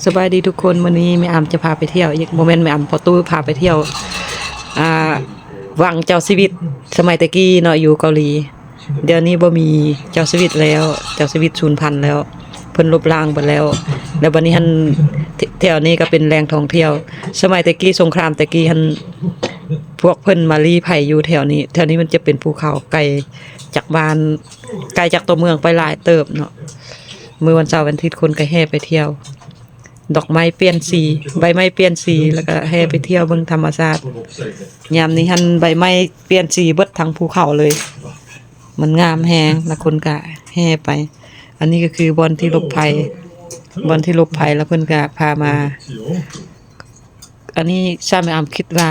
ສະບາຍດີທຸກຄົນ, ມື້ນີ້ແມ່ອຳຈະພາໄປທ່ຽວອີກ, ບໍ່ແມ່ນແມ່ອຳ, ພໍ່ຕູ້ພາໄປທ່ຽວ ອ່າ ວັງເຈົ້າຊີວິດສະໄໝແຕ່ກີ້ເນາະ ຢູ່ເກົາຫຼີ. ດຽວນີ້ບໍ່ມີເຈົ້າຊີວິດແລ້ວ, ເຈົ້າຊີວິດສູນພັນແລ້ວ, ເພິ່ນລົບລ້າງເບິດແລ້ວ. ແລ້ວບັດນີ້ຫັ້ນ ແຖ- ແຖວນີ້ກໍເປັນແຫຼ່ງທ່ອງທ່ຽວ. ສະໄໝແຕ່ກີ້ ສົງຄາມແຕ່ກີ້ຫັ້ນ ພວກເພິ່ນມາລີ້ໄພຢູ່ແຖວນີ້. ແຖວນີ້ມັນຈະເປັນພູເຂົາ ໄກຈາກບ້ານ ໄກຈາກຕົວເມືອງໄປຫຼາຍເຕີບເນາະ. ມື້ວັນເສົາວັນອາທິດ ຄົນກໍແຫ່ໄປທ່ຽວ ດອກໄມ້ປ່ຽນສີ ໃບໄມ້ປ່ຽນສີ ແລ້ວກໍແຫ່ໄປທ່ຽວເບິ່ງທຳມະຊາດ. ຍາມນີ້ຫັ້ນ ໃບໄມ້ປ່ຽນສີເບິດທັງພູເຂົາເລີຍ, ມັນງາມແຮງ ແລ້ວຄົນກໍແຫ່ໄປ. ອັນນີ້ກໍຄືບ່ອນທີ່ຫຼົບໄພ ບ່ອນທີ່ຫຼົບໄພ ແລ້ວເພິ່ນກໍພາມາ. ອັນນີ້ຊາວແມ່ອຳຄິດວ່າ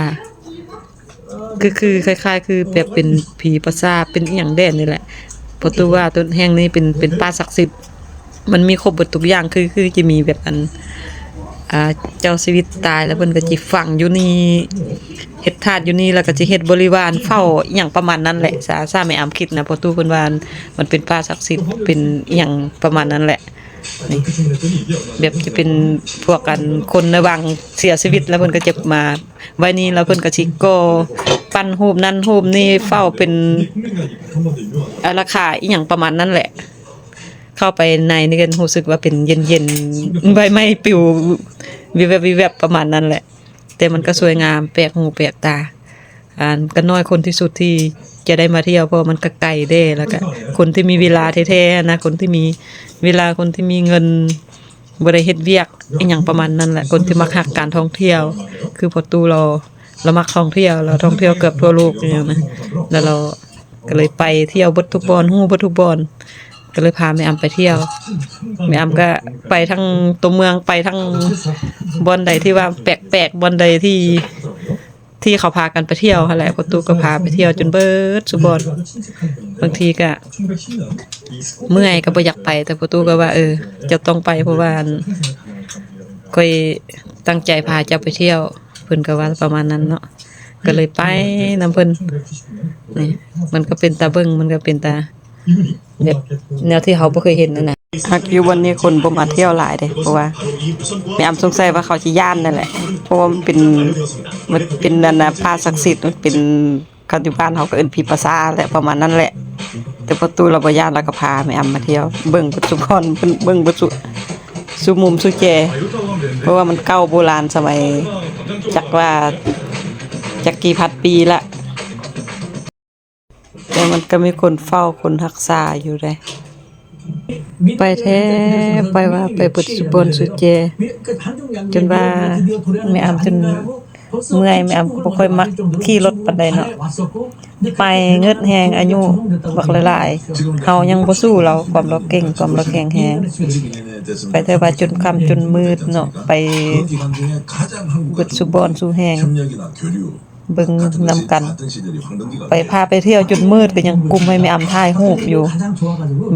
ຄື ຄືຄ້າຍໆ ຄືແບບເປັນຜີປະສາດ ເປັນອີ່ຫຍັງແດ່ນີ້ແຫຼະ. ເພາະຕູ້ວ່າຕົ້ນແຫ່ງນີ້ເປັນ ເປັນປ່າສັກສິດ, ມັນມີຄົບເບິດທຸກຢ່າງ. ຄື ຄືຈະມີແບບອັນ ອ່າ ເຈົ້າຊີວິດຕາຍແລ້ວ ເພິ່ນກໍຈະຝັງຢູ່ນີ້ ເຮັດທາດຢູ່ນີ້ ແລ້ວກໍຈະເຮັດບໍລິວານເຝົ້າ ອີ່ຫຍັງປະມານນັ້ນແຫຼະ. ຊາ ຊາວແມ່ອຳຄິດນະ, ເພາະຕູ້ເພິ່ນວ່າມັນເປັນປ່າສັກສິດ ເປັນອີ່ຫຍັງປະມານນັ້ນແຫຼະ. ນີ້ ແບບຈະເປັນພວກອັນ ຄົນໃນວັງເສຍຊີວິດແລ້ວ ເພິ່ນກໍຈະມາໄວ້ນີ້ ແລ້ວເພິ່ນກໍຊິກໍ່ປັ້ນຮູບນັ້ນຮູບນີ້ ເຝົ້າເປັນອາລັກຂາ ອີ່ຫຍັງປະມານນັ້ນແຫຼະ. ເຂົ້າໄປໃນນີ້ກໍຮູ້ສຶກວ່າເປັນເຢັນໆ ໃບໄມ້ປິວວິບແວບໆ ປະມານນັ້ນແຫຼະ. ແຕ່ມັນກໍສວຍງາມ ແປກຫູແປກຕາ. ອັນ ກໍນ້ອຍຄົນທີ່ສຸດທີ່ຈະໄດ້ມາທ່ຽວ ເພາະວ່າມັນກໍໄກເດ້ ແລ້ວກໍຄົນທີ່ມີເວລາແທ້ໆນະ ຄົນທີ່ມີເວລາ ຄົນທີ່ມີເງິນ ບໍ່ໄດ້ເຮັດວຽກອີ່ຫຍັງປະມານນັ້ນແຫຼະ. ຄົນທີ່ມັກຮັກການທ່ອງທ່ຽວ ຄືພໍ່ຕູ້ລາວ ລາວມັກທ່ອງທ່ຽວ ລາວທ່ອງທ່ຽວເກືອບທົ່ວໂລກຢູ່ນະ ແລ້ວລາວກໍເລີຍໄປທ່ຽວເບິດທຸກບ່ອນ ຮູ້ເບິດທຸກບ່ອນ ກໍເລີຍພາແມ່ອຳໄປທ່ຽວ. ແມ່ອຳກໍໄປທັງຕົວເມືອງ ໄປທັງບ່ອນໃດທີ່ວ່າແປກໆ ບ່ອນໃດທີ່ ທີ່ເຂົາພາກັນໄປທ່ຽວຫັ້ນແຫຼະ. ພໍ່ຕູ້ກໍພາໄປທ່ຽວຈົນເບິດສູ່ບ່ອນ. ບາງທີກໍເມື່ອຍກໍບໍ່ຢາກໄປ ແຕ່ພໍ່ຕູ້ກໍວ່າ ເອີ ເຈົ້າຕ້ອງໄປ ເພາະວ່າ ອັນ ຂ້ອຍຕັ້ງໃຈພາເຈົ້າໄປທ່ຽວ. ເພິ່ນກໍວ່າປະມານນັ້ນເນາະ, ກໍເລີຍໄປນຳເພິ່ນ. ນີ້ ມັນກໍເປັນຕາເບິ່ງ ມັນກໍເປັນຕາ ແບບແນວທີ່ເຮົາບໍ່ເຄີຍເຫັນຫັ້ນນະ. ຮັກຢູ່ບ່ອນນີ້ຄົນບໍ່ມາທ່ຽວຫຼາຍເດ້ ເພາະວ່າແມ່ອຳສົງໄສວ່າເຂົາຊິຢ້ານນັ້ນແຫຼະ ເພາະວ່າມັນເປັນ ມັນເປັນອັນນ່າ ປ່າສັກສິດ ມັນເປັນ ຄັນຢູ່ບ້ານເຮົາກໍເອີ້ນຜີປະສາດແຫຼະ ປະມານນັ້ນແຫຼະ. ແຕ່ພໍ່ຕູ້ລາວບໍ່ຢ້ານ ລາວກໍພາແມ່ອຳມາທ່ຽວ ເບິ່ງເບິດສູ່ບ່ອນ ເບິ່ງເບິດສູ່ ສູ່ມຸມສູ່ແຈ ເພາະວ່າມັນເກົ່າໂບລານສະໄໝ ຈັກວ່າ ຈັກກີ່ພັນປີລະ. ແຕ່ມັນກໍມີຄົນເຝົ້າ ຄົນຮັກສາຢູ່ເດ້. ໄປແທ້ ໄປວ່າໄປເບິດສູ່ບ່ອນສູ່ແຈ ຈົນວ່າແມ່ອຳຈົນເມື່ອຍ. ແມ່ອຳກໍບໍ່ຄ່ອຍມັກຂີ່ລົດປານໃດເນາະ, ໄປເງິດແຮງ ອາຍຸບັກຫຼາຍໆ ເຮົາຍັງບໍ່ສູ້ລາວ. ຄວາມລາວເກັ່ງ ຄວາມລາວແຂງແຮງ. ໄປແຕ່ວ່າຈົນຄ່ຳຈົນມືດເນາະ, ໄປເບິດສູ່ບ່ອນສູ່ແຫ່ງ. ເບິ່ງນຳກັນ ໄປ ພາໄປທ່ຽວຈົນມືດກໍຍັງກຸມໃຫ້ແມ່ອຳຖ່າຍຮູບຢູ່.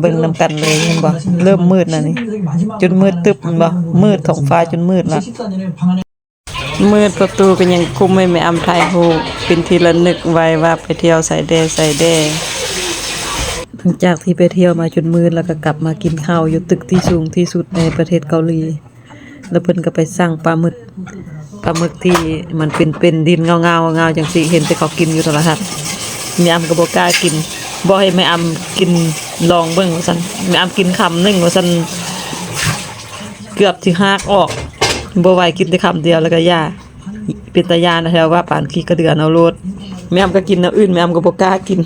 ເບິ່ງນຳກັນເລີຍ ເຫັນບໍ່? ເລີ່ມມືດແລ້ວນີ້ ຈົນມືດຕຶບ ເຫັນບໍ່? ມືດ ທ້ອງຟ້າຈົນມືດລະ ມືດ. ພໍ່ຕູ້ກໍຍັງກຸມໃຫ້ແມ່ອຳຖ່າຍຮູບເປັນທີ່ລະນຶກໄວ້ວ່າໄປທ່ຽວໃສແດ່ ໃສແດ່. ຫຼັງຈາກທີ່ໄປທ່ຽວມາຈົນມືດ ແລ້ວກໍກັບມາກິນເຂົ້າຢູ່ຕຶກທີ່ສູງທີ່ສຸດໃນປະເທດເກົາຫຼີ. ແລ້ວເພິ່ນກໍໄປສັ່ງປາໝຶກ ປາໝຶກທີ່ມັນເປັນ ເປັນດິນເງົາໆ ເງົາໆ ຈັ່ງຊີ້ ເຫັນແຕ່ເຂົາກິນຢູ່ໂທລະທັດ. ແມ່ອຳກໍບໍ່ກ້າກິນ ບອກໃຫ້ແມ່ອຳກິນລອງເບິ່ງວ່າຊັ້ນ. ແມ່ອຳກິນຄຳໜຶ່ງວ່າຊັ້ນ ເກືອບຊິຮາກອອກ ບໍ່ໄຫວ ກິນແຕ່ຄຳດຽວແລ້ວກໍຢ່າ. ເປັນຕາຢ້ານແທ້ວ່າ ປານຂີ້ກະເດືອນເອົາໂລດ. ແມ່ອຳກໍກິນແນວອື່ນ ແມ່ອຳກໍບໍ່ກ້າກິນ.